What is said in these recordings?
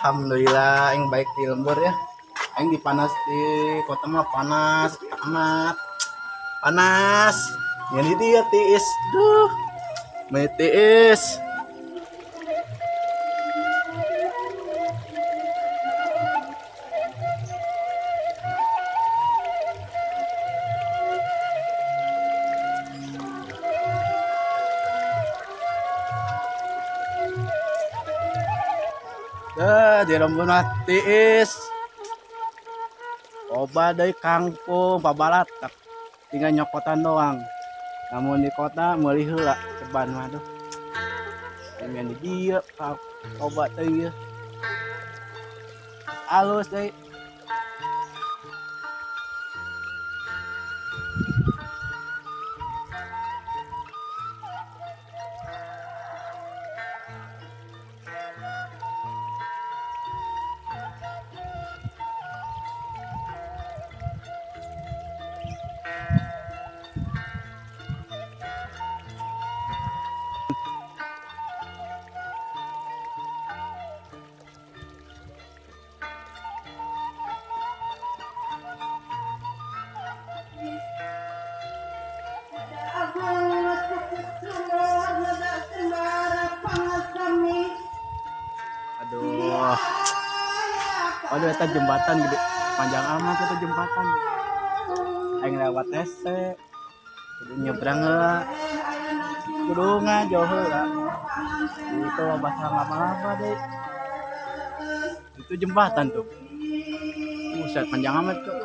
Alhamdulillah aing baik di lembur ya. Aing di panas di kota mah panas amat. Panas. Ini dia tiis. Duh. Meni tiis. Di lembur mah tiis. Oba deui kangkung pabalat tinggal nyokotan doang. Namun di kota meuli heula ceban mah aduh. Dengan di dieu obat teh ieu. Alus deui. Aduh. Aduh, eta jembatan gede panjang amat eta jembatan. Aing lewat hese. Kudu nyebrang heula. Kudu ngajauh heula. Itu bahasa lama-lama deh. Itu jembatan tuh. Buset, panjang amat tuh.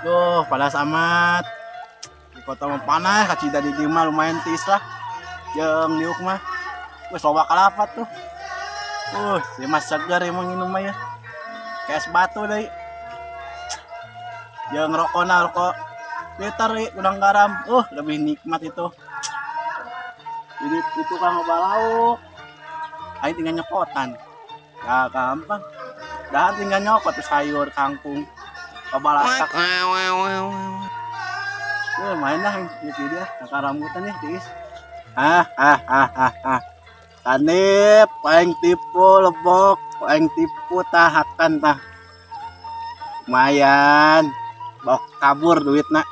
Duh, panas amat. Di kota mah panas, kacida di dieu mah lumayan tiis lah. Jeung diuk mah. Geus loba kalapa tuh. Si mah seger emang minum mah ya. Kayak es batu deui. Jeung rokona rokok liter deui gudang garam. Lebih nikmat itu. Jadi itu kan loba lauk. Aing tinggal nyokotan. Ya gampang. Dahar tinggal nyokot sayur, kangkung. Pabalasak. Main lah gitu dia, kakak rambutan nih, tiis. Tanip, aing tipu lebok, aing tipu tahakan tah. Lumayan, bawa kabur duitna.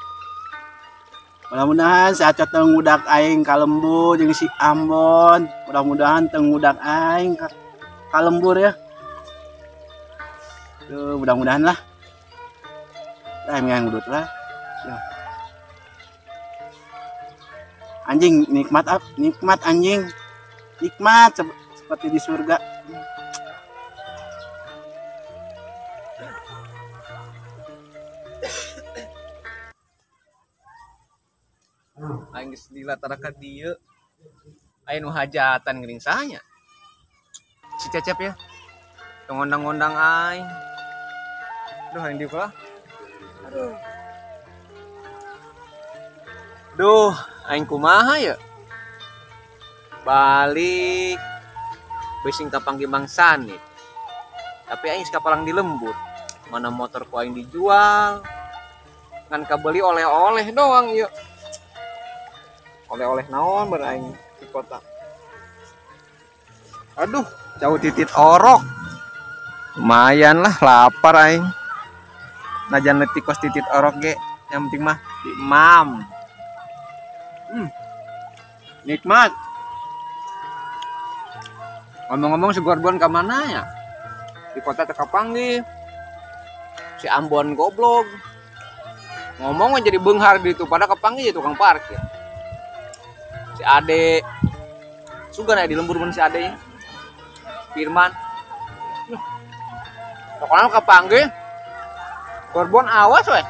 Mudah-mudahan si Acot teu ngudak aing ka lembur jeung si Ambon. Mudah-mudahan teu ngudak aing ka lembur ya. Tuh, mudah-mudahan lah. Yang ngudut lah. Ya. Anjing nikmat up, nikmat anjing. Nikmat seperti di surga. Aing geus dilatarakan dieu. Aya nu hajatan geuning sahanya. Si Cecep ya. Tong ngondang-ngondang aing. Duh aing dieu lah. Aduh. Duh, aing kumaha ya? Balik bising kapanggih Mang Sanip. Tapi aing geus kapalang di lembur. Mana motor ku aing dijual. Ngan kabeli oleh-oleh doang ieu. Oleh-oleh naon ber aing di kota. Aduh, jauh titit orok. Lumayan lah lapar aing. Najan leutik kos titit orok ge, yang penting mah dimam. Nikmat. Ngomong-ngomong si Gordon ka mana ya? Di kota teu kapanggih. Si Ambon goblok. Ngomongnya jadi benghar gitu, pada kepanggil tukang parkir. Si Ade sugan aya di lembur mun si Ade. Firman. Pokoknya kepanggil. Gorbon awas we.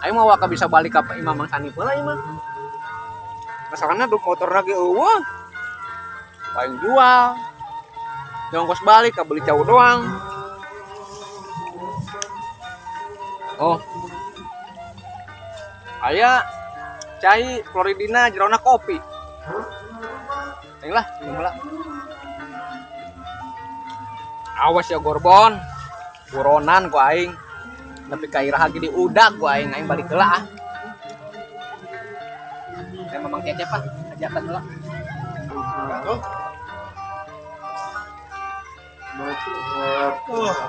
Aing mah waka bisa balik ka Imam Mang Sani heula ieu mah. Masalahna dup motorna ge eueuh. Paling jual. Jongkos balik ka beli cau doang. Oh. Aya cai Floridina jerona kopi. Ayolah, minum lah. Awas ya Gorbon. Buronan ku aing. Tapi ka iraha ge diudak ku aing, aing balik heula ah. Saya Mamang Cecep ah, ajakan heula.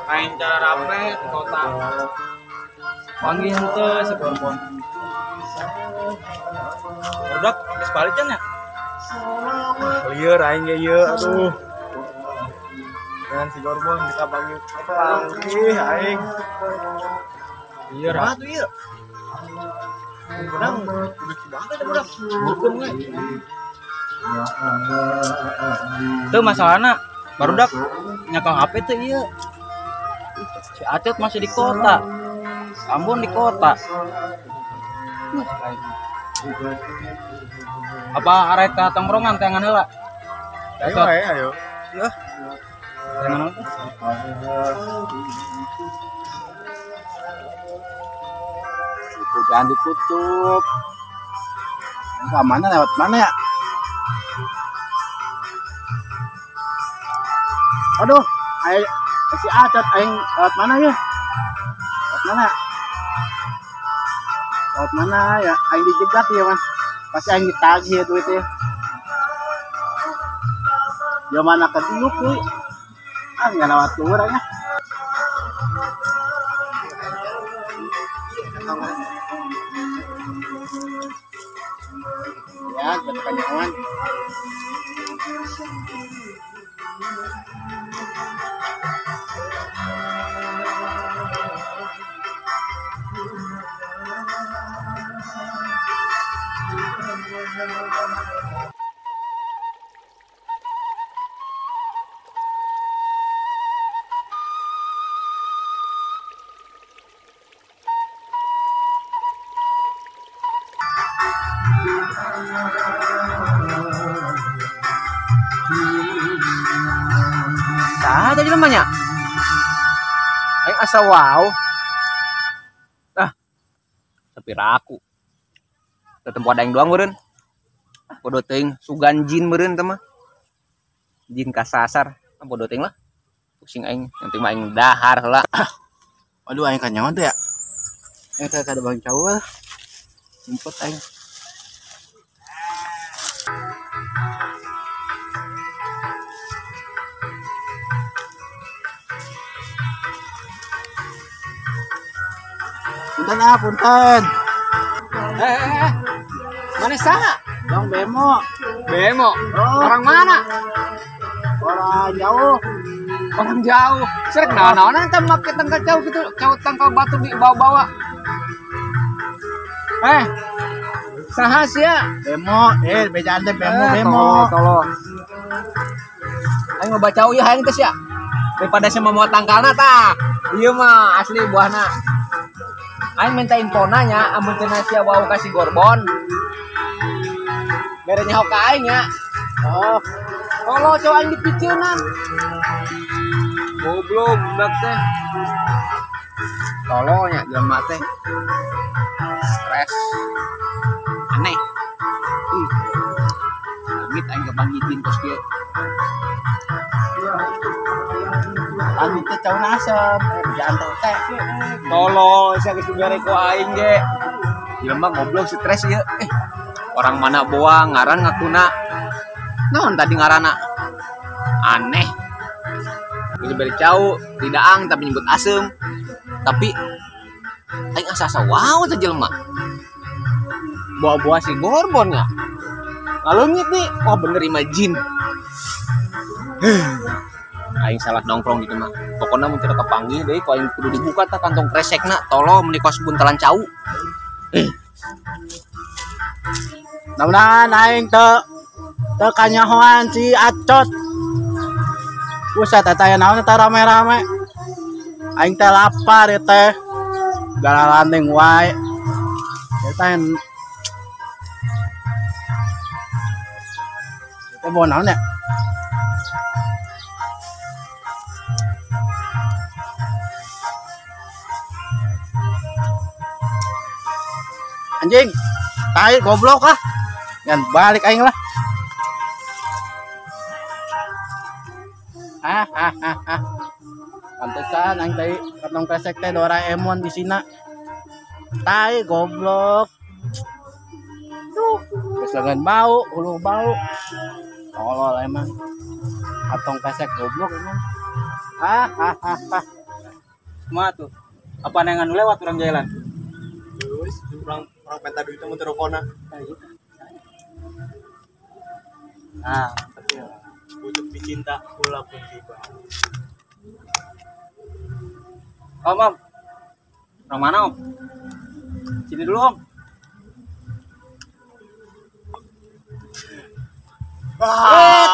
Aing cara rame di kota. Panggih henteu si Gorbon. Budak geus balik kan ya? Lieur aing ge ieu aduh. Dengan si Gorbon bisa panggil panggih aing. Lieur ah tuh ieu. Kurang udah banget budak. Hukum we. Teu masalahna barudak nyakal HP teh ieu. Si Acet masih di kota. Ambon di kota. Apa arek ka tongkrongan teangan heula? Ayo ayo. Ya. Teangan heula. Itu jangan ditutup. Ke mana lewat mana ya? Aduh, ayo si Acet aing lewat mana ya? Lewat mana? Lewat mana ya? Aing dijegat ya, Mas. Pasti aing ditagih ya duitnya. Ya mana ke diuk euy. Ah, enggak lewat keluar aja. Ya, buat panjangan. Saha tadi namanya? Aing asa wow. Ah. Tapi raku. Tetep ada aing doang meureun. Ah, bodoh teuing sugan jin meureun teh mah. Jin kasasar. Ah, bodoh teuing lah. Pusing aing, nanti mah aing dahar heula. Aduh aing kanyawan tuh ya. Aing teh kada bang cau lah. Ngumpet aing. Punten ah, punten. Mana saha? Bang Bemo. Bemo. Oh. Orang mana? Orang jauh. Orang jauh. Srek naon-naonan teh make tangkal jauh gitu, cau tangkal batu dibawa-bawa. Saha sia? Bemo, bejaan teh Bemo, Bemo. Tolong. Aing mau baca ieu hayang teh sia. Daripada sia mau tangkalna tah. Ieu mah asli buahna. Aing minta infona nya, amun cenah sia wau ka si Gorbon. Bere nyaho ka aing nya. Oh, tolong coba aing dipiceunan. Goblok budak teh. Tolong nya jelema teh. Stres. Aneh. Ih. Amit aing kepanggih kos kieu. Amit teh cauna asem, bejaan teh. Tolong sia geus dibere ku aing ge. Jelema goblok stres ieu. Orang mana boa ngaran ngakuna. Naon tadi ngaranna? Aneh. Geus dibere cau, didaang tapi nyebut asem. Tapi aing asa-asa wow teh jelema. Buah-buah si Gorbon nya. Ngaleungit nih, wah bener imah jin. Aing salah nongkrong gitu mah. Pokona mun teu kapanggih deui ku aing kudu dibuka tah kantong kresekna tolong meuni kos buntalan cau. Mudah-mudahan aing teu kanyahoan si Acot. Buset eta aya naon eta rame-rame. Aing teh lapar ya teh. Galalanding wae. Eta teh bawa naon ya? Anjing, tai goblok ah. Ngan balik aing lah. Ah ah ah ah. Pantesan aing tadi kantong kresek teh Doraemon di sina. Tai goblok. Duh, geus lengan bau, hulu bau. Tolol emang. Kantong kresek goblok emang. Ah ah ah ah. Kumaha tuh? Apa nengan lewat urang jalan? Terus urang penta duit mun teu rokona. Nah, mantep ya. Pucuk dicinta pula pun tiba. Om, om. Orang mana, Om? Sini dulu, Om. Wah,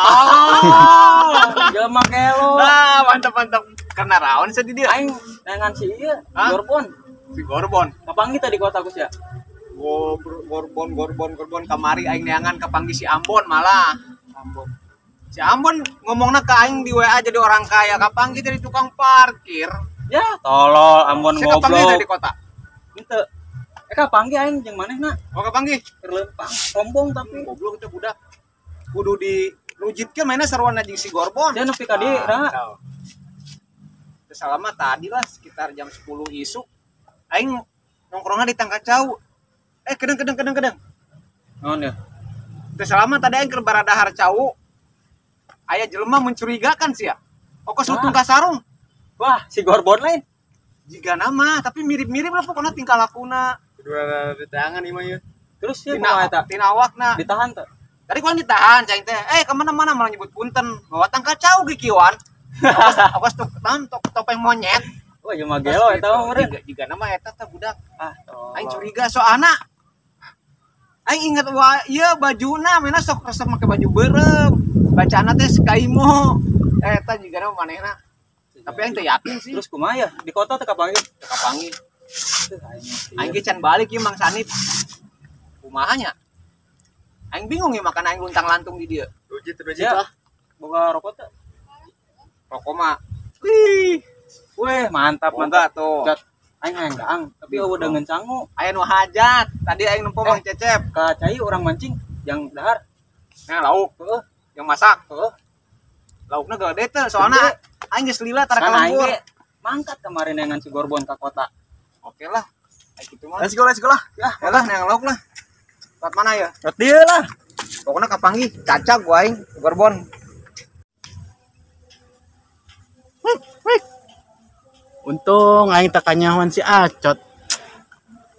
jelema gelo. Ah, mantap mantap. Karena raon sedih dia. Aing nengan si ieu, Gorbon. Si Gorbon. Kapanggih tadi kota Agus ya? Gorbon Gorbon Gorbon kamari aing neangan kapanggih si Ambon malah. Ambon. Si Ambon ngomongna ke aing di WA jadi orang kaya, kapanggih jadi tukang parkir. Ya, tolol Ambon si kapanggih goblok. Tadi kota. Henteu. Kapanggih aing jeung manehna? Oh, kapanggih. Keur leumpang, sombong tapi goblok itu budak. Kudu dirujitkeun mainna sarwana jeung si Gorbon. Dia nepi ka dieu, ra. Selama tadi lah sekitar jam 10 isuk aing nongkrongna di Tangkacau. Kedeng kedeng kedeng kedeng. Naon ya? Teu selama tadi aing keur baradahar cau. Aya jelema mencurigakan sih ya. Okos lutung ka sarung. Wah, si Gorbon lain. Jiga nama, tapi mirip-mirip lah pokoknya tingkah lakuna. Kudu rada ditahan ieu mah ieu. Terus ya kumaha eta? Tina awakna. Ditahan teh. Tadi kuang ditahan cai teh. Kemana-mana malah nyebut punten. Bawa Tangkacau gikiwan. Awas tuh topeng monyet. Wah, ieu mah gelo eta mah meureun. Jiga nama eta teh budak. Ah, aing curiga soalna. Aing inget wa ieu bajuna mena sok resep make baju beureum. Bacana teh Skymo. Eta jiga nama manehna. Tapi aing teu yakin sih. Terus kumaha ya? Di kota teh kapanggih? Teu kapanggih. Aing ge can balik ieu Mang Sanip. Kumaha nya? Aing bingung ya makan aing luntang-lantung di dieu. Rujit rujit lah. Boga rokok teh? Rokok mah. Wih. Weh, mantap mantap tuh. Aing hayang daang, tapi eueuh deungeun sangu. Aya nu hajat. Tadi aing nempo Mang Cecep. Ka cai urang mancing yang dahar. Nah, lauk heueuh, yang masak heueuh. Laukna gede teh soalna aing geus lila tara ka lembur. Mangkat kemarin nengan si Gorbon ka kota. Oke lah. Aing kitu mah. Let's go, let's go lah. Ya, lah neang lauk lah. Tempat mana ya? Tempat dieu lah. Pokoknya kapanggih cacak gua aing Gorbon. Untung aing tak kanyahoan si Acot.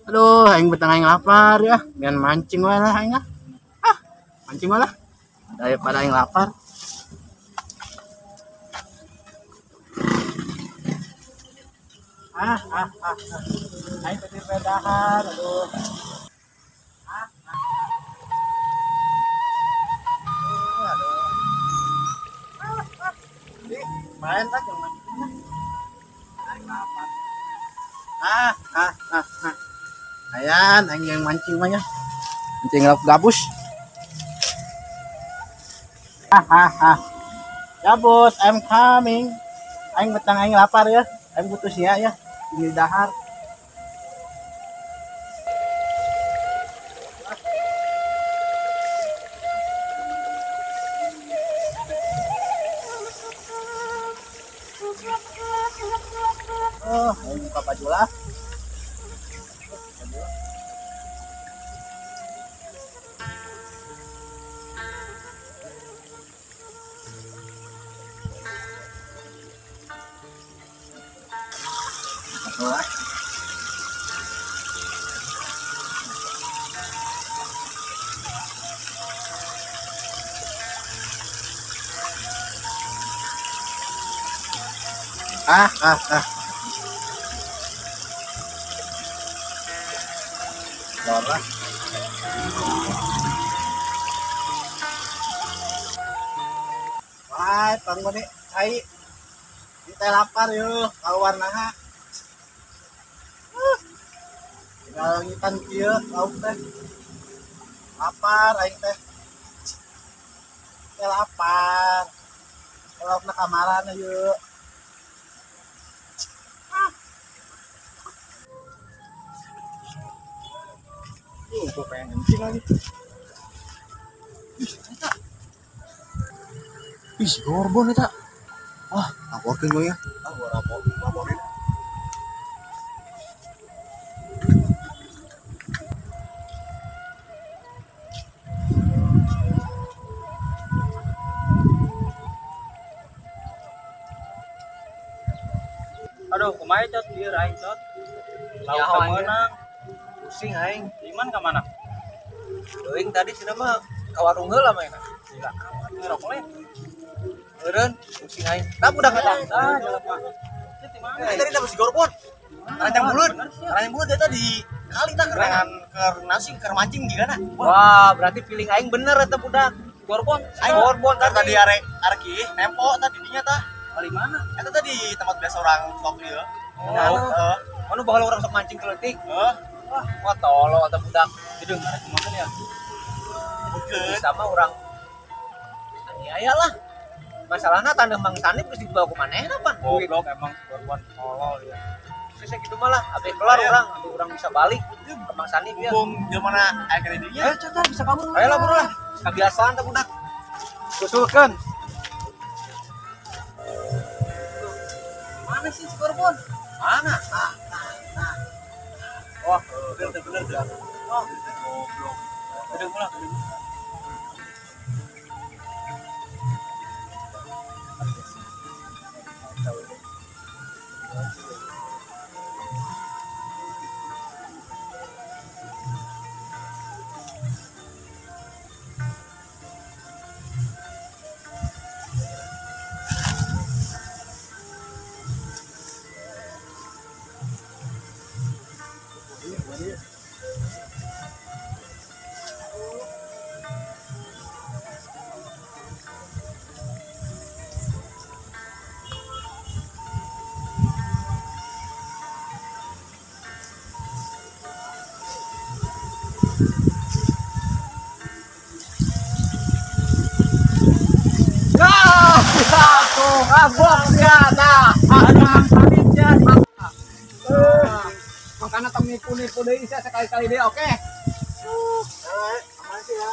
Aduh, aing betang aing lapar ya. Biar mancing wae lah aing ah. Ah, mancing wae lah. Daripada aing lapar. Ah, ah, ah, ah. Aing tadi pedahan, aduh. Ah, ah. Aduh, aduh. Ah, ah. Ih, main lah yang mancing. Ah, ah, ah, ah. Ayan, aing yang mancing mah ya. Mancing lauk gabus. Ah, ah, ah. Gabus, I'm coming. Aing betang aing lapar ya. Aing butuh sia ya. Ini dahar. Oh, aing buka baju lah. Ah ah ah. Lora. Wah, bangun nih, cai. Kita lapar yuk, keluar naha. Tinggal ngitan kieu lauk teh. Lapar aing teh. Teh lapar. Laukna kamarana yuk. Gua pengen kencing lagi. Ih, eta. Ih, gorbon eta. Ah, laporkeun gue ya. Ah, gua laporin. Aduh, kumaha cot lieur aing cot. Lauk teu meunang. Pusing aing. Iman ka mana? Teuing tadi cenah mah ka warung heula mah. Gila amat ngerokok lain. Eureun pusing aing. Tah budak eta. Ah, jelema. Di mana? Tadi dapat si gorbon. Ranjang bulut. Ranjang bulut eta di kali tah keur nasi keur mancing gimana? Wah, berarti feeling aing bener eta budak. Gorbon. Aing gorbon tadi arek arek nempo tadi dinya tah. Kali mana? Eta tadi tempat biasa orang sok ieu. Oh. Anu baheula urang sok mancing keleutik. Heeh. Wah, tolol eta budak. Hideung arek kumaha ya? Bisa mah urang aniaya lah. Masalahna taneuh Mang Sanip geus dibawa ku manehna pan. Goblok emang gorbon tolol ya. Geus kitu mah lah, abeh kelar urang, abeh urang bisa balik ke Mang Sanip ya. Mumpung jelema aya kene dinya. Eh, cot bisa kabur. Ayo lah buru lah. Kebiasaan teh budak. Susulkeun. Mana sih si gorbon? Mana? Wah, bener dah. Wah, goblok. Hideung lah. Makanya tong nipu-nipu deui sia sekali-kali deui, oke? Aman sih ya.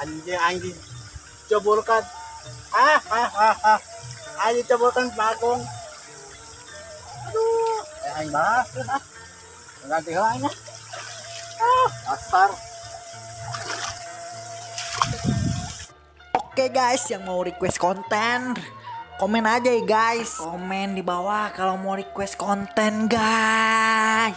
Anjing anjing cobolkan. Ah ah ah ah. Anjing cobolkan bagong. Aduh, aing balas ah. Ganti heula aing ah. Ah, dasar. Oke guys, yang mau request konten, komen aja ya guys. Komen di bawah kalau mau request konten guys.